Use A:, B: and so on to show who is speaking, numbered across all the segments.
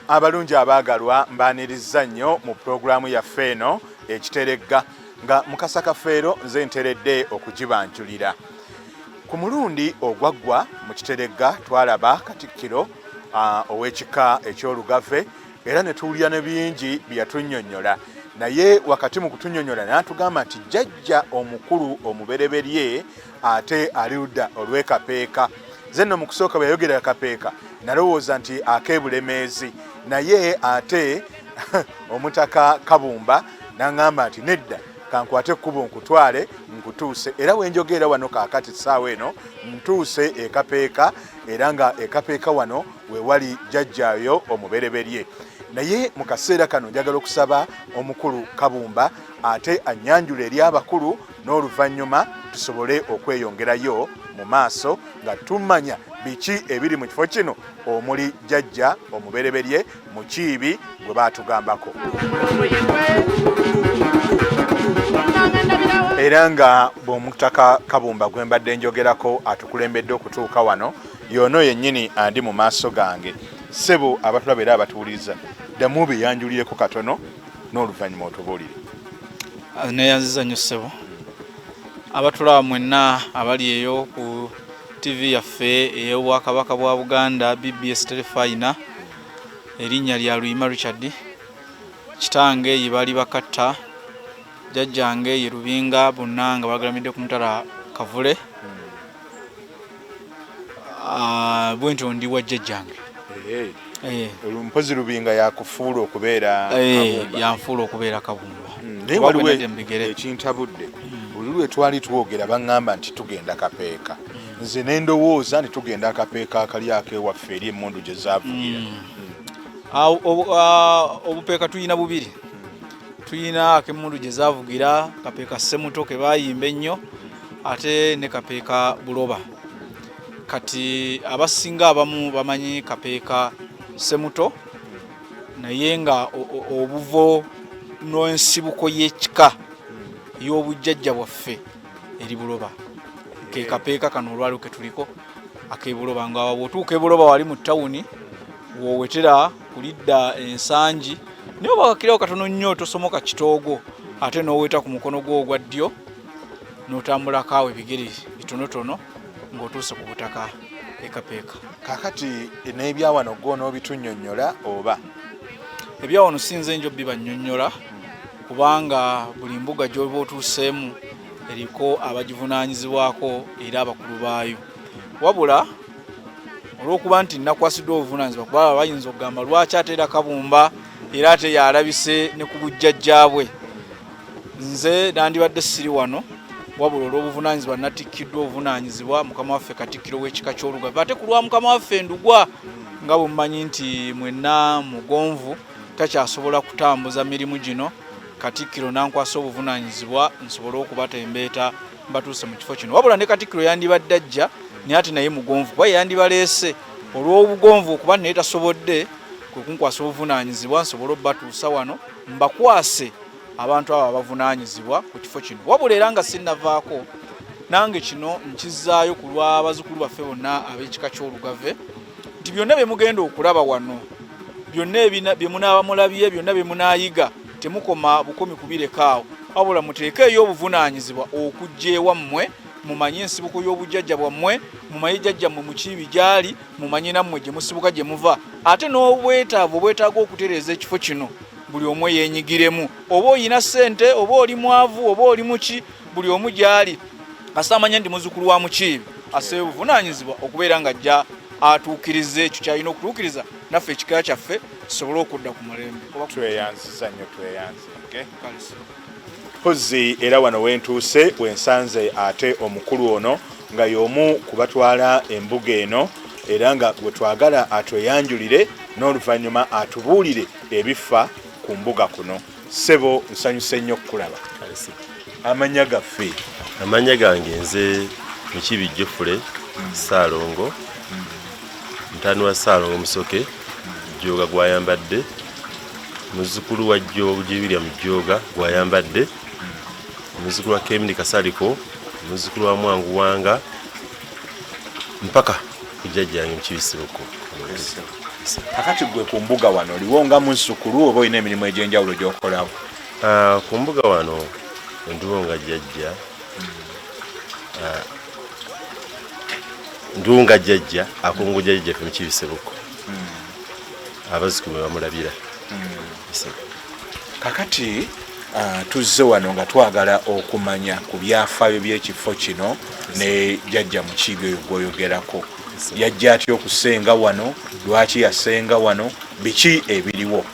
A: Abalungi abaagalwa, mbaanirizza nnyo mu pulogulaamu yaffe eno Ekiteregga, nga Mukasa Kafeero nze nteredde okugibanjulira. Ku mulundi ogwaggwa mu Kiteregga twalaba Katikkiro ow'ekika eky'Olugave era ne tuwulira ne bingi bye yatunnyonnyola, naye wakati mu kutunnyonnyola n'atugamba nti jjajja omukulu omubereberye ate ali ludda olw'Ekapeeka. Nze nno mu kusooka bwe yayogera Kapeeka nalowooza nti ak'eBulemeezi, naye ate Omutaka Kabumba n'aŋŋamba nti nedda, kankwate ekkubo nkutwale nkutuuse. Era wenjogeera wano kaakati ssaawa eno ntuuse Ekapeeka, era nga Ekapeeka wano wewali jjajjaayo omubereberye. Naye mu kaseera kano njagala okusaba omukulu Kabumba ate annyanjula eri abakulu, n'oluvannyuma tusobole okweyongerayo mu maaso nga tumanya biki ebiri mu kifo kino omuli jjajja omubereberye Mukiibi gwe baatugambako. Era nga bw'Omutaka Kabumba gwe mbadde njogerako atukulembedde okutuuka wano, y'ono yennyini andi mu maaso gange. Ssebo, abatulaba era abatuwuliriza, ddamu obeyanjulireko katono n'oluvannyuma otubuulire.
B: Neeyanziza nnyo ssebo. Abatulaba mwenna abali eyo ku TV yaffe ey'Obwakabaka bwa Buganda, BBS Terefayina, erinnya lya Luyima Richard. Kitange ye baali Bakatta, jjajjange ye Lubinga, bonna nga bagalamidde ku mutala Kavule. Ah, bwentyo ndi wa jjajjange.
A: Eh. Mpozi Lubinga yakufuula okubeera
B: eh, yanfuula okubeera Kabumba.
A: Naye waliwo ekintabudde. Buli lwe twali twogera baŋŋamba nti tugenda Kapeeka, nze ne ndowooza nti tugenda Akapeeka akali ak'ewaffe eri emmundu gye zaavugira.
B: Ah, obupeeka tulina bubiri. Tulina ak'emmundu gye zaavugira, Kapeeka Ssemuto ke baayimba ennyo, ate ne Kapeeka Buloba. Kati abasinga abamu bamanyi Kapeeka Ssemuto, naye nga obuvo n'ensibuko y'ekika y'obujjajja bwaffe eri Buloba. Ke kapeeka kano olwaliwo ke tuliko ak'ebuloba, nga bw'otuuka ebuloba wali mu tawuni w'owetera kulidda ensangi, naye oba kakirawo katono nnyo tosomoka kitoogo, ate n'oweta ku mukono gwo ogwa ddyo n'otambulako awo ebigere bitonotono ng'otuuse ku butaka Ekapeeka.
A: Kaakati n'ebyawano gwo n'obitunnyonnyola oba?
B: Ebyawano si nze njo bibannyonnyola, kubanga buli mbuga gy'oba otuuseemu eriko abagivunaanyizibwako era abakulu baayo. Wabula olw'okuba nti nakwasiddwa obuvunaanyizibwa, kuba bayinza okugamba lwaki ate era Kabumba era ate yalabise ne ku bujjajjaabwe, nze nandibadde siri wano, wabula olw'obuvunaanyizibwa natikkiddwa obuvunaanyizibwa mukama waffe Katikkiro w'ekika ky'Olugave, ate ku lwa mukama waffe Ndugwa, nga bwe mumanyi nti mwenna mugonvu, takyasobola kutambuza mirimu gino, Katikkiro nankwasa obuvunaanyizibwa nsobole okubatembeeta mbatuuse mu kifo kino. Wabula ne Katikkiro yandibadde ajja, naye ate naye mugonvu, kuba yandibaleese olw'obugonvu okuba naye tasobodde, kwe kunkwasa obuvunaanyizibwa nsobole obatuusa wano mbakwase abantu abo abavunaanyizibwa ku kifo kino. Wabula era nga sinnavaako, nange kino nkizzaayo ku lw'abazukulu baffe bonna ab'ekika ky'Olugave nti byonna bye mugenda okulaba wano, byonna bye munaaba mulabye, byonna bye munaayiga, temukoma bukomi kubireka awo, wabula muteekeeyo obuvunaanyizibwa okujja ewammwe, mumanye ensibuko y'obujjajja bwammwe, mumanye jjajjammwe Mukiibi gy'ali, mumanye nammwe gye musibuka gye muva, ate n'obwetaavu obwetaaga okutereeza ekifo kino buli omu yeenyigiremu. Oba olina ssente, oba oli mwavu, oba oli muki, buli omu gy'ali kasita amanya nti muzzukulu wa Mukiibi, aseeyo obuvunaanyizibwa okubeera ng'ajja atuukiriza ekyo ky'alina okutuukiriza, naffe ekika kyaffe kisobole okudda ku mulembe.
A: Tweyanziza nnyo, tweyanzenge mpozzi. Era wano wentuuse wensanze ate omukulu ono nga y'omu ku batwala embuga eno, era nga gwe twagala atweyanjulire n'oluvannyuma atubuulire ebifa ku mbuga kuno. Ssebo, nsanyuse nnyo okukulaba. Amannya gaffe?
C: Amannya gange nze Mukiibi Geoffrey Ssaalongo, mutaani wa Ssaalongo Musoke Jjooga gwayambadde, muzzukulu wa Jjooga mu Jjooga gwayambadde, muzzukulu wa Kemini Kasaliko, muzzukulu wa Mwangu Wanga. Mpaka ku jjajjange Mukiibi Ssebuko.
A: Kakati gwe ku mbuga wano oliwo nga muzzukulu oba olina emirimu egy'enjawulo gy'okolawo?
C: Ku mbuga wano ndiwo nga jjajja. Ndiwo nga jjajja akongojja jjajjaffe Mukiibi Ssebuko. Abazzukulu bwe bamulabira.
A: Kakati tuzze wano nga twagala okumanya ku byafaayo by'ekifo kino ne jjajja Mukiibi oyo gw'oyogerako. Yajja atya okusenga wano? Lwaki yasenga wano? Biki ebiriwo?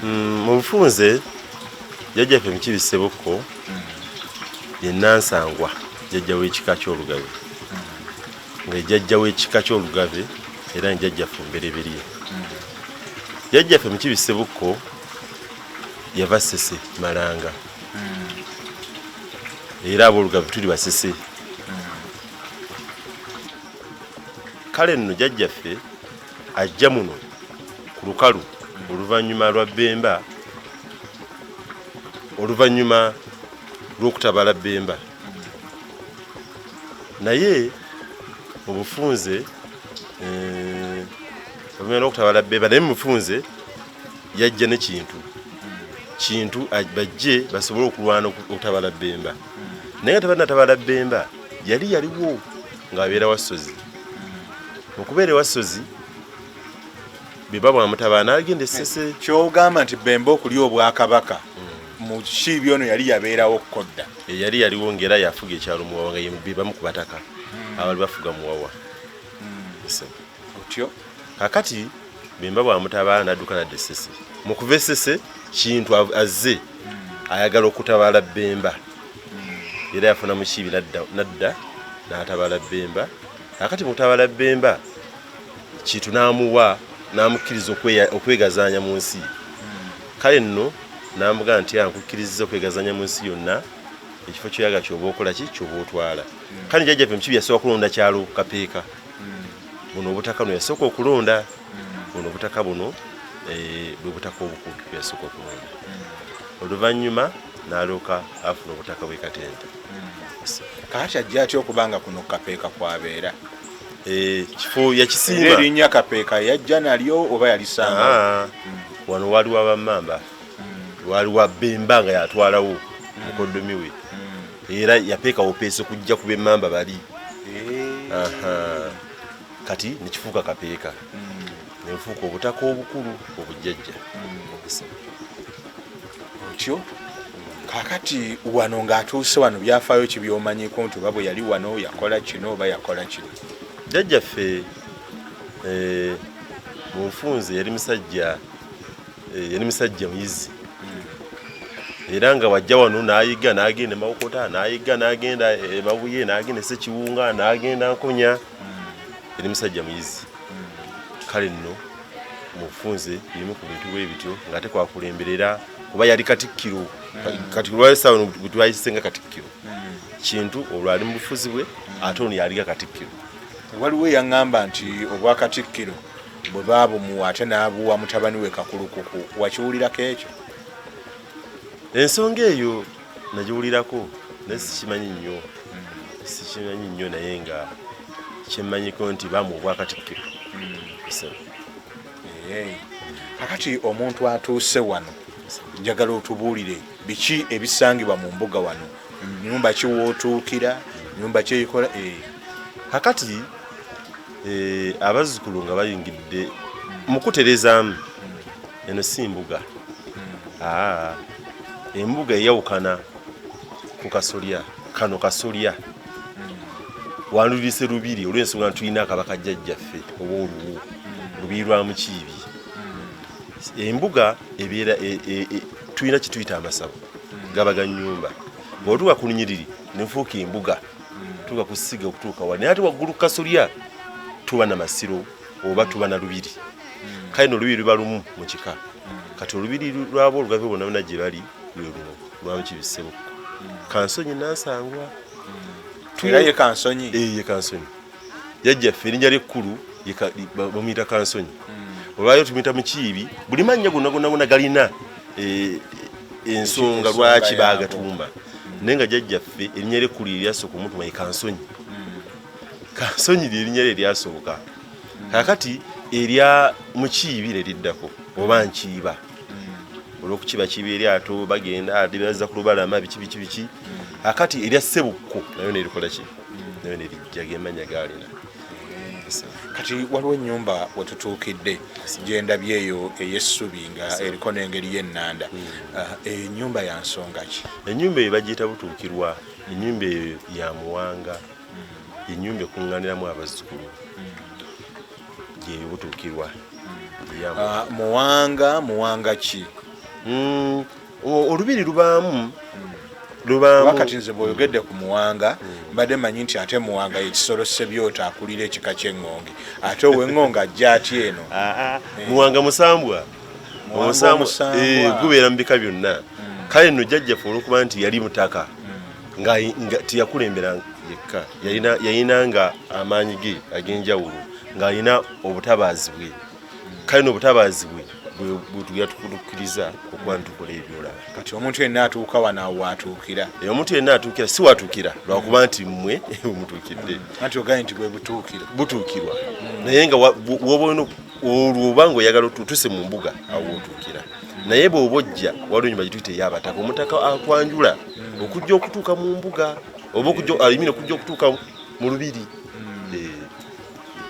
C: Mu bufunze jjajjaffe Mukiibi Ssebuko ye Nansangwa, jjajja w'ekika ky'Olugave, nga jjajja w'ekika ky'Olugave era ni jjajjaffe omubereberye. Jjajjaffe Mukiibi Ssebuko yava Ssese Malanga, era ab'Olugave tuli Basese. Kale nno jjajjaffe ajja muno ku lukalu oluvannyuma lwa Bbemba, oluvannyuma lw'okutabala Bbemba, naye mu bufunze oluvannyuma lw'okutabala Bbemba, naye mu bufunze yajja ne Kintu. Kintu bajje basobole okulwana okutabala Bbemba, naye nga tebannatabala Bbemba yali yaliwo ng'abeera wa Ssozi. Okubeera ewa Ssozi Bemba bwamutabala n'agenda e Ssese.
A: Ky'ogamba nti Bemba okulya obwakabaka Mukiibi ono yali yabeerawo kko dda?
C: Yali yaliwo ng'era yafuga ekyalo Muwawa, nga ye bamu ku bataka abali bafuga Muwawa.
A: Otyo.
C: Kakati Bemba bwamutabala n'adduka n'adda e Ssese. Mu kuva e Ssese Kintu azze ayagala okutabala Bemba, era yafuna Mukiibi n'adda n'atabala Bemba. Kakati mu kutabala Bemba Kintu n'amuwa n'amukkiriza okwegazaanya mu nsi. Kale nno n'amugamba nti nkukkiriza okwegazaanya mu nsi yonna, ekifo kyoyaga kyoba okola ki kyoba otwala. Kale jjajjaffe Mukiibi yasooka kulonda kyalo Kapeeka. Buno obutaka buno yasooka okulonda, buno obutaka buno bwe butaka obukulu bwe yasooka okulonda. Oluvannyuma n'alyoka afuna obutaka bw'e Katente.
A: Kakati ajja atya okuba nga kuno Kapeeka kwabeera?
C: Kifo yakisiima.
A: Era erinnya Kapeeka yajja nalyo oba yalisanga?
C: Wano waliwo Abammamba, waliwo Bemba nga yatwalawo mukoddomi we, era yapeeka opeese kujja ku b'Emmamba bali. Kati nekifuuka Kapeeka, nebufuuka obutaka obukulu obujjajja.
A: Otyo. Kakati wano ng'atuuse wano byafaayo ki by'omanyiko nti oba bwe yali wano yakola kino oba yakola kino?
C: Jjajjaffe mu nfunze yali musajja yali musajja muyizi, era nga wajja wano n'ayiga n'agenda e Mawokota, n'ayiga n'agenda e Mabuye, n'agenda e Ssekiwunga, n'agenda Nkonya. Yali musajja muyizi. Kale nno mu bufunze ebimu ku bintu bwe bityo ng'ate kwakulemberera kuba yali katikkiro. Kati lwayo essaawa eno bwe twayise nga katikkiro Kintu, olwo ali mu bufuzi bwe, ate ono yalinga katikkiro.
A: Waliwo eyaŋŋamba nti obwakatikkiro bwe baabumuwa ate n'abuwa mutabani we Kakulukuku, wakiwulirako ekyo?
C: Ensonga eyo nagiwulirako naye sikimanyi nnyo, sikimanyi nnyo, naye nga kyemmanyiko nti baamuwa obwakatikkiro.
A: Kakati omuntu atuuse wano njagala otubuulire biki ebisangibwa mu mbuga wano, nyumba ki wootuukira, nyumba ki ekola?
C: Kakati abazzukulu nga bayingidde mu kuterezaamu, eno si mbuga. Embuga eyawukana ku kasolya kano. Kasolya wandulise lubiri olw'ensonga nti tulina akabaka jjajjaffe oba oluwu lubiri lwa Mukiibi. Embuga ebeera tulina kituyita amasabo gaba ga nnyumba, bw'otuuka ku lunyiriri nefuuka embuga, tuuka ku ssiga okutuuka wali, naye ate waggulu ku kasolya tuba na masiro oba tuba na lubiri. Kale no olubiri luba lumu mu kika. Kati olubiri lwabo Olugave bonna bonna gye bali lwe luno lwa Mukiibi Ssebuko Kansonyi Nansangwa.
A: Era ye Kansonyi?
C: Ye Kansonyi. Jjajjaffe erinnya lyekkulu bamuyita Kansonyi, olwaliro tumuyita Mukiibi. Buli mannya gonna gonna gonna galina ensonga lwaki baagatuuma, naye nga jjajjaffe erinnya lyekkulu lye lyasooka omutuma ye Kansonyi. Kansonyi lyerinnya lye lyasooka. Kakati erya Mukiibi ne liddako oba Nkiiba, olw'okukibakiiba eryato bagenda ate bazza ku lubalama biki biki biki. Kakati erya Ssebukko nayo nerikola ki, nayo nerijja, gemanya gaalina.
A: Kati waliwo ennyumba wetutuukidde gyendabye eyo ey'essubi nga eriko n'engeri y'ennanda. Ennyumba ya nsonga ki?
C: Ennyumba eyo bagiyita Butuukirwa. Ennyumba eyo ya Muwanga, ennyumba ekuŋŋaaniramu abazzukulu, gyeyo Butuukirwa.
A: Muwanga, Muwanga ki?
C: Olubiri lubaamu,
A: lubaamu. Kati nze bw'oyogedde ku Muwanga, mbadde manyi nti ate Muwanga ye Kisolo Ssebyota akulira ekika ky'Eŋŋonge, ate ow'Eŋŋonge ajja atya eno?
C: Muwanga musambwa. Omusambwa gubeera mu bika byonna. Kale nno jjajjaffe olw'okuba nti yali mutaka, nga teyakulembera yekka, yalina amaanyi ge ag'enjawulo, ng'alina obutabaazi bwe. Kale n'obutabaazi bwe bwetugira tukukkiriza okuba nti tukola ebyolaba.
A: Kati omuntu yenna atuuka wano awo waatuukira?
C: Omuntu yenna atuukira, si watuukira lwakuba nti mmwe mutuukidde.
A: Anti ogaye nti bwe butuukiro.
C: Butuukirwa, naye nga woba olina olwo oba nga oyagala otuse mu mbuga awo otuukira. Naye bw'oba ojja waliwo enyumba gye tuyita ey'abataka, omutaka akwanjula okujja okutuuka mu mbuga oba okujja ayimire okujja okutuuka mu lubiri,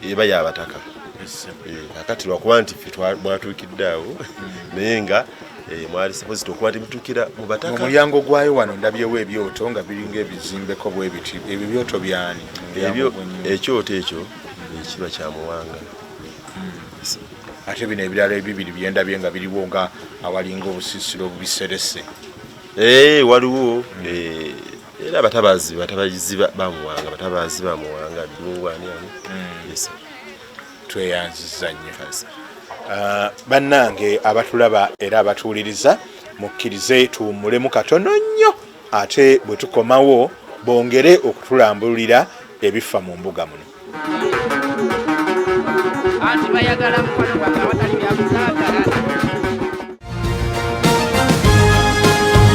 C: eba y'abataka. Kakati lwakuba nti ffe mwatuukidde awo, naye nga mwali supposed okuba nti mutuukira mu bataka.
A: Mu mulyango gwayo wano ndabyewo ebyoto nga biringa ebizimbeko bwe biti. Ebyo byoto byani?
C: Ebyo ekyoto ekyo ekiba kya Muwanga.
A: Ate bino ebirala ebibiri byendabye nga biriwo nga awalinga obusiisira obubiserese.
C: Waliwo era abatabaazi, batabazi ba Muwanga, batabaazi ba Muwanga, Ddungu ani ani. Yes.
A: Tweyanziza nnyo. Bannange abatulaba era abatuwuliriza, mukkirize tuwummulemu katono nnyo, ate bwe tukomawo bongere okutulambululira ebifa mu mbuga muno.
D: Anti bayagala mukwano gwange awatali byakusaagala.